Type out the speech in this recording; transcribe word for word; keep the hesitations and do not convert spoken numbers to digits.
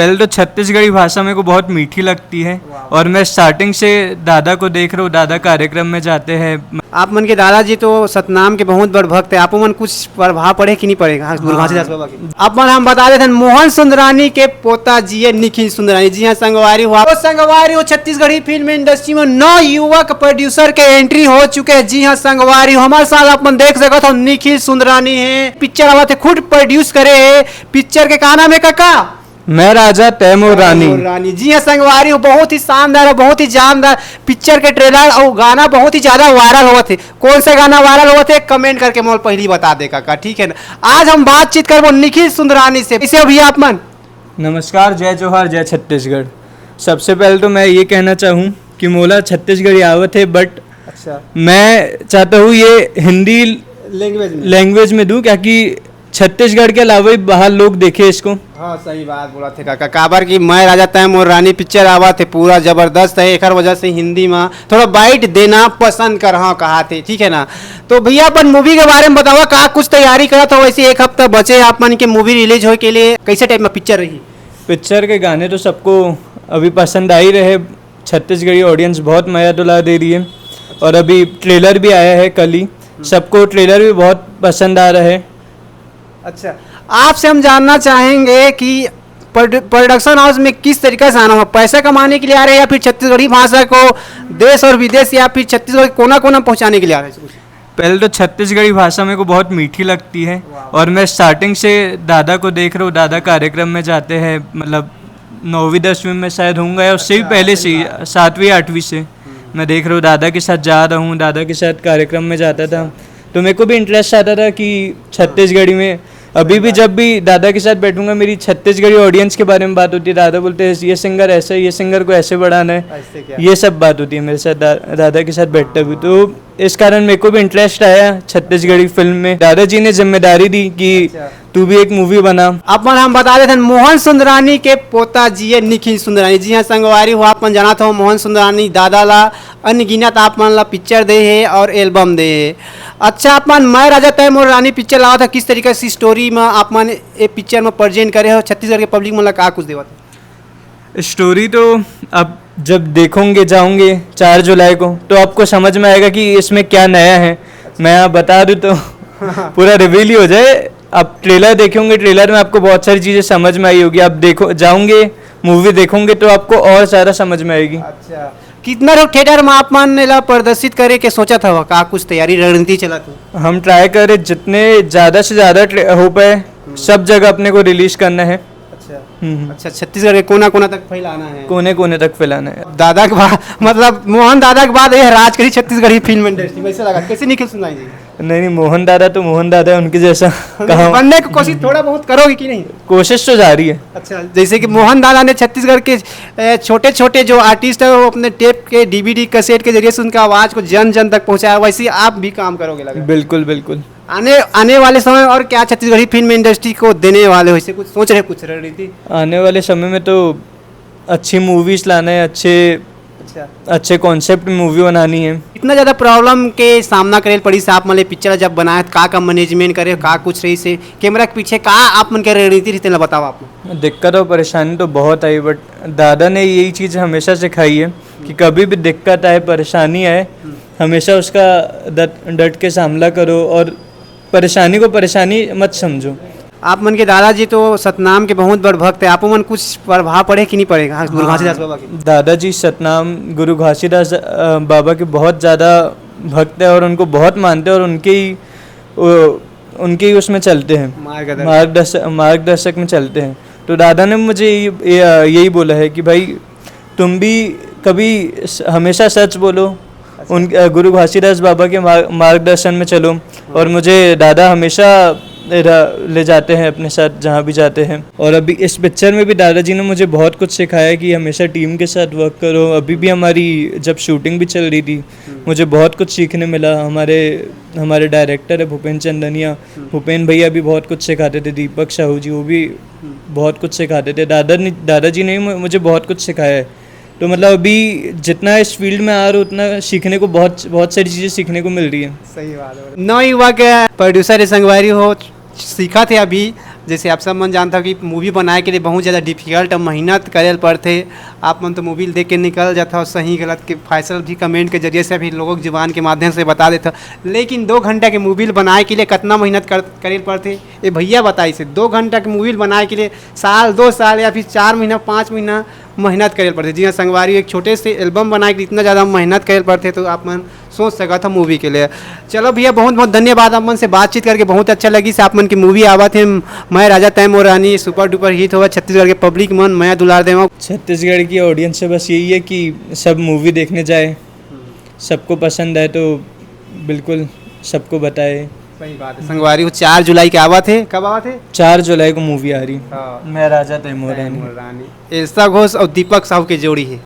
पहले तो छत्तीसगढ़ी भाषा मेरे को बहुत मीठी लगती है, और मैं स्टार्टिंग से दादा को देख रहा हूँ, दादा कार्यक्रम में जाते हैं। आप मन के दादाजी तो सतनाम के बहुत बड़ भक्त है, आप मन कुछ प्रभाव पड़े कि नहीं पड़ेगा? हाँ, गुरु हाँ। घासीदास बाबा के। आप मन हम बता देते हैं, मोहन सुंदरानी के पोता जी है निखिल सुंदरानी। जी हाँ संगवारी हो, आप संगवारी हो, छत्तीसगढ़ी फिल्म इंडस्ट्री में नौ युवक प्रोड्यूसर के एंट्री हो चुके हैं। जी हाँ संगवारी हो, हमारे साथ आप मन देख सकत हो निखिल सुंदरानी है, पिक्चर आवा थे खुद प्रोड्यूस करे है। पिक्चर के का नाम है काका? मैं राजा तैमूर रानी। तैमूर रानी। जी हाँ संगवारी हो, बहुत ही शानदार और बहुत ही जानदार पिक्चर के ट्रेलर और गाना बहुत ही ज्यादा वायरल होवत हे। कौन सा गाना वायरल होवत हे, कमेंट करके मोला पहली बता दे काका, ठीक है ना? आज हम बातचीत करबो निखिल सुंदरानी से। इसे अभी आप मन नमस्कार, जय जोहार, जय छत्तीसगढ़। सबसे पहले तो मैं ये कहना चाहूँ कि मोला छत्तीसगढ़ी आवत है, बट अच्छा। मैं चाहता हूँ ये हिंदी लैंग्वेज में। लैंग्वेज में दूँ, क्योंकि छत्तीसगढ़ के अलावा भी बाहर लोग देखे इसको। हाँ, सही बात बोला थे काका। काबर कि मैं राजा तैमूर रानी पिक्चर आवा थे, पूरा जबरदस्त है, एकर वजह से हिंदी में थोड़ा बाइट देना पसंद कर, हाँ, कहा थे, ठीक है ना? तो भैया, अपन मूवी के बारे में बतावा, का कुछ तैयारी करत हो? वैसे एक हफ्ता बचे आप मन के मूवी रिलीज होए के लिए, कैसे टाइप में पिक्चर रही? पिक्चर के गाने तो सबको अभी पसंद आ ही रहे, छत्तीसगढ़ी ऑडियंस बहुत मया दुला दे रही है, और अभी ट्रेलर भी आया है कल ही, सबको ट्रेलर भी बहुत पसंद आ रहा है। अच्छा, आपसे हम जानना चाहेंगे कि प्रोड-, प्रोडक्शन हाउस में किस तरीके से आना हुआ, पैसा कमाने के लिए आ रहे हैं या फिर छत्तीसगढ़ी भाषा को देश और विदेश या फिर छत्तीसगढ़ के कोना कोना पहुंचाने के लिए आ रहे हैं? पहले तो छत्तीसगढ़ी भाषा मेरे को बहुत मीठी लगती है, और मैं स्टार्टिंग से दादा को देख रहा हूँ, दादा कार्यक्रम में जाते हैं, मतलब नौवीं दसवीं में शायद होऊंगा या उससे भी अच्छा, पहले से ही, सातवीं आठवीं से। मैं देख रहा हूँ, दादा के साथ जा रहा हूँ, दादा के साथ कार्यक्रम में जाता था, तो मेरे को भी इंटरेस्ट आता था कि छत्तीसगढ़ी में अभी भी जब भी दादा के साथ बैठूंगा, मेरी छत्तीसगढ़ी ऑडियंस के बारे में बात होती है। दादा बोलते हैं, "ये सिंगर ऐसा है, ये सिंगर को ऐसे बढ़ाना है।" ऐसे क्या? ये सब बात होती है मेरे साथ दा-, दादा के साथ बैठते भी। तो इस कारण मेरे को भी इंटरेस्ट आया छत्तीसगढ़ी फिल्म में। दादाजी ने जिम्मेदारी दी कि अच्छा। तू भी एक मूवी बना। अपन हम बता देते हैं, मोहन सुंदरानी के पोता जी है निखिल सुंदरानी। जी हाँ संगवारी हो, अपन जानत हो मोहन सुंदरानी दादा ला अनगिनत आप मन ला पिक्चर दे हे और एल्बम दे हे। अच्छा, आप मन मैं राजा तैमूर रानी पिक्चर लावा था, किस तरीके से स्टोरी में आप मन ये पिक्चर में प्रेजेंट करे हो, छत्तीसगढ़ के पब्लिक मन ला का कुछ देवा था? स्टोरी तो आप जब देखोगे, जाओगे चार जुलाई को, तो आपको समझ में आएगा कि इसमें क्या नया है। मैं आप बता दूं तो पूरा रिवील ही हो जाए। आप ट्रेलर देखेंगे, ट्रेलर में आपको बहुत सारी चीज़ें समझ में आई होगी। आप देखो, जाओगे, मूवी देखोगे तो आपको और सारा समझ में आएगी। अच्छा, कितना लोग थिएटर में आप मन ला प्रदर्शित करे के सोचा था, का कुछ तैयारी रणनीति चला था? हम ट्राई करें जितने ज़्यादा से ज़्यादा ट्रे-, हो पाए, सब जगह अपने को रिलीज करना है। अच्छा। हम्म, हम्म। अच्छा, छत्तीसगढ़ के कोना कोना तक फैलाना है। कोने कोने तक फैलाना है। दादा के बाद, मतलब मोहन दादा के बाद ये राज करी छत्तीसगढ़ी फिल्म इंडस्ट्री में, ऐसा लगा? कैसे निखिल सुंदरानी जी? नहीं, नहीं, मोहन दादा तो मोहन दादा है, उनके जैसा कहाँ बनने की कोशिश थोड़ा बहुत करोगे कि नहीं? कोशिश तो जारी है। अच्छा, जैसे कि मोहन दादा ने छत्तीसगढ़ के, ए, छोटे छोटे जो आर्टिस्ट है, वो अपने टेप के, डीवीडी कैसेट के जरिए से उनका आवाज़ को जन जन तक पहुँचाया, वैसे ही आप भी काम करोगे लग रहा है। बिल्कुल, बिल्कुल। आने, आने वाले समय और क्या छत्तीसगढ़ी फिल्म इंडस्ट्री को देने वाले हो, इसे कुछ सोच रहे, कुछ रणनीति? आने वाले समय में तो अच्छी मूवीज लाना है, अच्छे, अच्छा। अच्छे कॉन्सेप्ट में मूवी बनानी है। इतना ज़्यादा प्रॉब्लम के सामना करे पड़ी से आप मन ला पिक्चर जब बनाए, तो का का मैनेजमेंट करे, का कुछ रही से कैमरा के पीछे का आप मन के रणनीति रही, तेला बताओ आप मन। दिक्कत और परेशानी तो बहुत आई, बट दादा ने यही चीज़ हमेशा सिखाई है कि कभी भी दिक्कत आए, परेशानी आए, हमेशा उसका डट, डट के सामना करो और परेशानी को परेशानी मत समझो। आप मन के दादाजी तो सतनाम के बहुत बड़ भक्त है, आप मन कुछ प्रभाव पड़े कि नहीं पड़ेगा? हाँ, गुरु हाँ। घासीदास बाबा के। दादाजी सतनाम गुरु घासीदास, अ, बाबा के बहुत ज़्यादा भक्त है और उनको बहुत मानते हैं और उनके ही, अ, उनके ही उसमें चलते हैं, मार्गदर्शक। मार्गदर्श-, मार्गदर्शक में चलते हैं। तो दादा ने मुझे ये, ये, अ, यही बोला है कि भाई तुम भी कभी स-, हमेशा सच बोलो, उन, अ, गुरु घासीदास बाबा के मार्ग-, मार्गदर्शन में चलो। और मुझे दादा हमेशा र-, ले जाते हैं अपने साथ जहाँ भी जाते हैं। और अभी इस पिक्चर में भी दादाजी ने मुझे बहुत कुछ सिखाया है कि हमेशा टीम के साथ वर्क करो। अभी भी हमारी जब शूटिंग भी चल रही थी, मुझे बहुत कुछ सीखने मिला। हमारे, हमारे डायरेक्टर है भूपेन चंदनिया, भूपेन भैया भी बहुत कुछ सिखाते थे, दीपक साहू जी, वो भी बहुत कुछ सिखाते थे। दादा ने, दादाजी ने ही मु-, मुझे बहुत कुछ सिखाया है। तो मतलब अभी जितना इस फील्ड में आ रहे हो, उतना सीखने को, बहुत, बहुत सारी चीज़ें सीखने को मिल रही है। सही बात है। नौ युवा के प्रोड्यूसर है संगवारी हो, सीखा थे अभी, जैसे आप सब मन जानता हो कि मूवी बनाए के लिए बहुत ज़्यादा डिफिकल्ट और मेहनत करे ल पड़थे। आप मन तो मूवी देख के निकल जाता हो, सही गलत के फैसला भी कमेंट के जरिए से, अभी लोगों के जुबान के माध्यम से बता देता हो। लेकिन दो घंटा के मूवी बनाए के लिए कितना मेहनत कर करे ल पड़थे, ये भैया बताई से। दो घंटा के मूवी बनाए के लिए साल, दो साल या फिर चार महीना, पाँच महीना मेहनत करे ल पड़थे। जी हाँ संगवारी, एक छोटे से एल्बम बनाए के लिए इतना ज़्यादा मेहनत करे ल पड़थे, तो आप मन सोच सकत हो मूवी के लिए। चलो भैया, बहुत बहुत धन्यवाद, आप मन से बातचीत करके बहुत अच्छा लगी। से आप मन की मूवी आवत है, मैं राजा तय मोर रानी, सुपर डुपर हिट होगा। छत्तीसगढ़ के पब्लिक मन मया दुलार देवा। छत्तीसगढ़ की ऑडियंस से बस यही है कि सब मूवी देखने जाए, सबको पसंद आए तो बिल्कुल सबको बताए। सही बात है संगवारी, वो चार जुलाई के आवत है। कब आवत है? चार जुलाई को मूवी आ रही। हाँ। मैं राजा तय मोर रानी। रानी, एल्सा घोष और दीपक साहू की जोड़ी है।